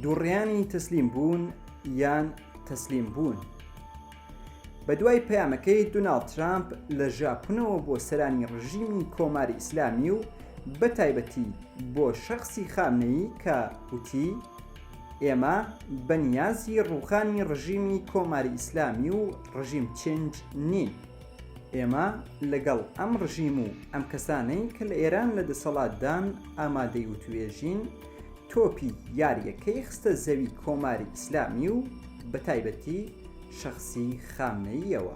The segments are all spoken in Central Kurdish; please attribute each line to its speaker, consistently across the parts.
Speaker 1: دووڕیانی تەسلیم بوون یان تەسلیم بوون. بەدوای پەیامەکەی دوناڵد ترامپ لە ژاپنەوە بۆ سەرانی ڕژیمی کۆماری ئیسلامی و بەتایبەتی بۆ شەخسی خامنەیی کە وتی ئێمە بە نیازی ڕووخانی ڕژیمی کۆماری ئیسلامی و ڕژیم change نین. ئێمە لەگەڵ ئەم ڕژیم و ئەم کەسانەی کە لە ئێران لە دەسەڵاتدان ئامادەی وتوێژین، تۆپی یارییەکەی خستە زەوی کۆماری ئیسلامی و بەتایبەتی شەخسی خامنەییەوە.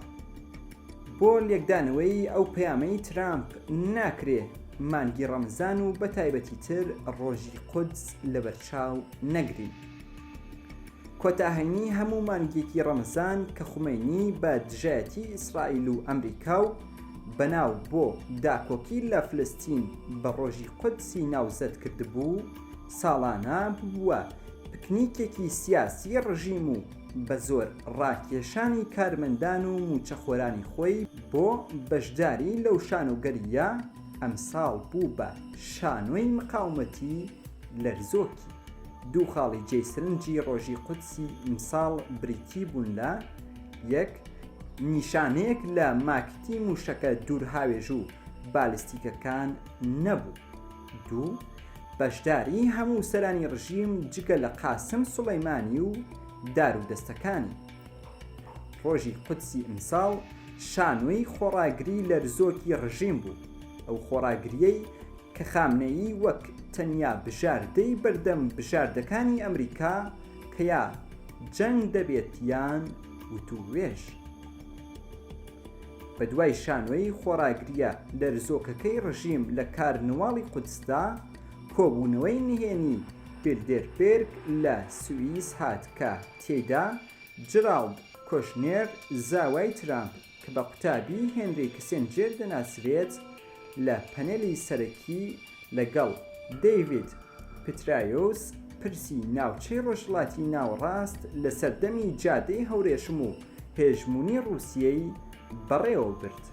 Speaker 1: بۆ لێکدانەوەی ئەو پەیامەی ترامپ ناکرێ مانگی ڕەمزان و بەتایبەتیتر ڕۆژی قودس لەبەرچاو نەگرین. کۆتا هەینی هەموو مانگێکی ڕەمەزان کە خومەینی بە دژایەتی ئیسرائیل و ئەمریکا و بەناو بۆ داکۆکی لە فلستین بە ڕۆژی قودسی ناوزەد کردبوو، ساڵانە ببووە پکنیکێکی سیاسی ڕژیم و بە زۆر ڕاکێشانی کارمەندان و مووچەخۆرانی خۆی بۆ بەشداری لەو شانۆگەرییە، ئەمساڵ بوو بە شانۆی مقاومەتی لەرزۆکی. دوو خاڵی جێی سرنجی ڕۆژی قودسی ئیمساڵ بریتی بوون لە، یەک، نیشانەیەک لە ماکتی مووشەکە دوورهاوێژ و بالستیکەکان نەبوو. دوو، بەشداریی هەموو سەرانی ڕژیم جگە لە قاسم سوڵەیمانی و دارودەستەکانی. ڕۆژی قودسی ئیمساڵ شانۆی خۆڕاگری لەرزۆکی ڕژیم بوو، ئەو خۆڕاگرییەی کە خامنەیی وەک تەنیا بژاردەی بەردەم بژاردەکانی ئەمریکا کە یا جەنگ دەبێت یان وتووێژ. بەدوای شانۆی خۆڕاگرییە لەرزۆکەکەی ڕژیم لە کارنواڵی قودسدا، کۆبوونەوەی نهێنی بیلدێربێرگ لە سوئیس هات کە تێیدا جراڵد کۆشنێر زاوای ترامپ کە بە قوتابی هێنری کسێنجێر دەناسرێت، لە پەنێلی سەرەکی لەگەڵ دەیڤید پترایۆس پرسی ناوچەی ڕۆژهەڵاتی ناوەڕاست لە سەردەمی جادەی هەورێشم و هێژموونی ڕووسیەی بەڕێوە برد.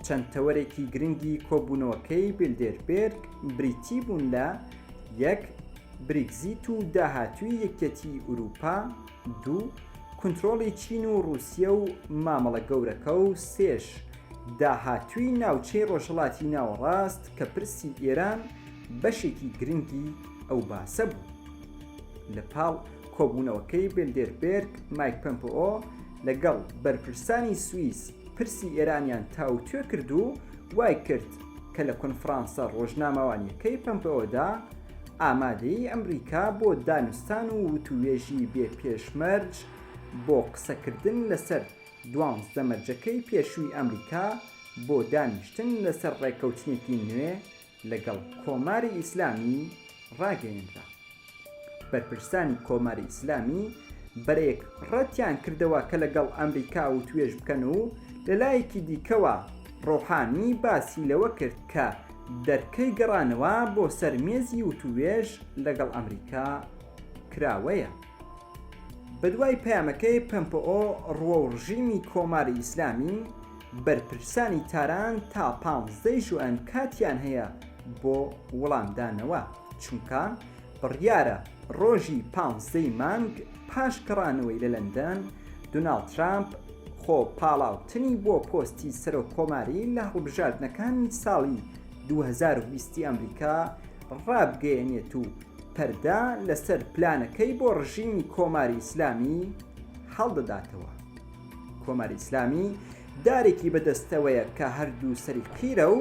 Speaker 1: چەند تەوەرێکی گرنگی کۆبوونەوەکەی بیلدێربێرگ بریتی بوون لە، یەک، بریگزیت و داهاتووی یەکیەتیی ئورووپا، دوو، کونترۆڵی چین و ڕووسیە و مامەڵە گەورەکە و سێش، داهاتووی ناوچەی ڕۆژهەڵاتی ناوەڕاست کە پرسی ئێران بەشێکی گرنگی ئەو باسە بوو. لە پاڵ کۆبوونەوەکەی بێلدێربێرگ، مایک پەمپئۆ لەگەڵ بەرپرسانی سوئیس پرسی ئێرانیان تاوتوێ کرد و وای کرد کە لە کۆنفرانسە ڕۆژنامەوانییەکەی پەمپئۆدا ئامادەیی ئەمریکا بۆ دانوستان و وتووێژی بێ پێشمەرج بۆ قسەکردن لەسەر دوانزدە مەرجەکەی پێشووی ئەمریکا بۆ دانیشتن لەسەر ڕێککەوتنێکی نوێ لەگەڵ کۆماری ئیسلامی ڕاگەیەنرا. بەرپرسانی کۆماری ئیسلامی بەرەیەک ڕەتیان کردەوە کە لەگەڵ ئەمریکا وتوێژ بکەن و لە لایەکی دیکەوە ڕۆحانی باسی لەوە کرد کە دەرکەی گەڕانەوە بۆ سەر مێزی وتووێژ لەگەڵ ئەمریکا کراوەیە. بەدوای پەیامەکەی پەمپئۆ ڕووەو ڕژیمی کۆماری ئیسلامی، بەرپرسانی تاران تا پانزدەی ژوئەن کاتیان هەیە بۆ وڵامدانەوە، چونکە بڕیارە ڕۆژی پانزدەی مانگ پاش گەڕانەوەی لە لەندەن، دوناڵد ترامپ خۆ پاڵاوتنی بۆ پۆستی سەرۆک کۆماری لە هەڵبژاردنەکانی ساڵی 2020 ئەمریکا ڕابگەیەنێت و پەردە لەسەر پلانەکەی بۆ ڕژیمی کۆماری ئیسلامی هەڵدەداتەوە. کۆماری ئیسلامی دارێکی بەدەستەوەیە کە هەردوو سەری قیرە و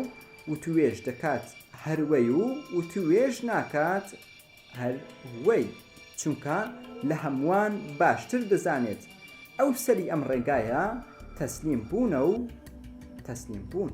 Speaker 1: وتووێژ دەکات هەر وەی و وتووێژ ناکات هەر وەی، چونکە لە هەمووان باشتر دەزانێت ئەو سەری ئەم ڕێگایە تەسلیم بوونە و تەسلیم بوون.